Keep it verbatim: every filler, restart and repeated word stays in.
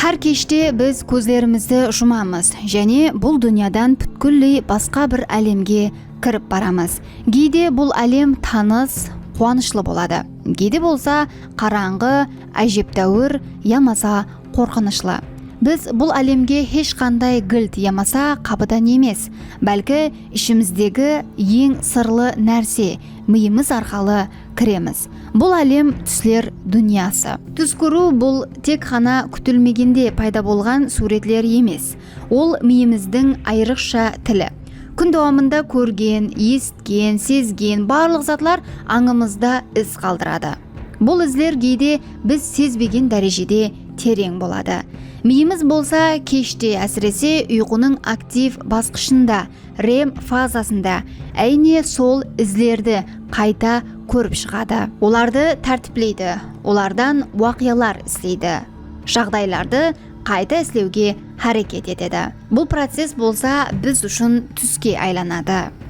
Hár keshte biz kózlerimizdi jumamız, jáne bul dúnyadan pútkilley basqa bir álemge kirip baramız. Geyde bul álem tanıs, quwanıshlı boladı. Geyde bolsa qarańǵı, ájeptáwir yamasa qorqınıshlı. Biz bul álemge hesh qanday gilt yamasa qapıdan emes, bálki ishimizdegi eń sırlı nárse, miyimiz arqalı kiremiz. Bul álem túsler dúnyası. Tús kóriw bul tek ǵana kútilmegende payda bolǵan súwretler emes. Ol miyimizdiń ayrıqsha tili. Kún dawamında kórgen, esitken, sezgen barlıq zatlar ańımızda iz qaldıradı. Bul izler geyde biz sezbegen dárejede tereń boladı. Miyimiz bolsa keshte, ásirese, uyqınıń aktiv basqıshında, REM fazasında, áyne sol izlerdi qayta kórip shıǵadı. Olardı tártipleydi, olardan waqıyalar isleydi, jaǵdaylardı qayta islewge háreket etedi. Bul process bolsa biz ushın túske aylanadı.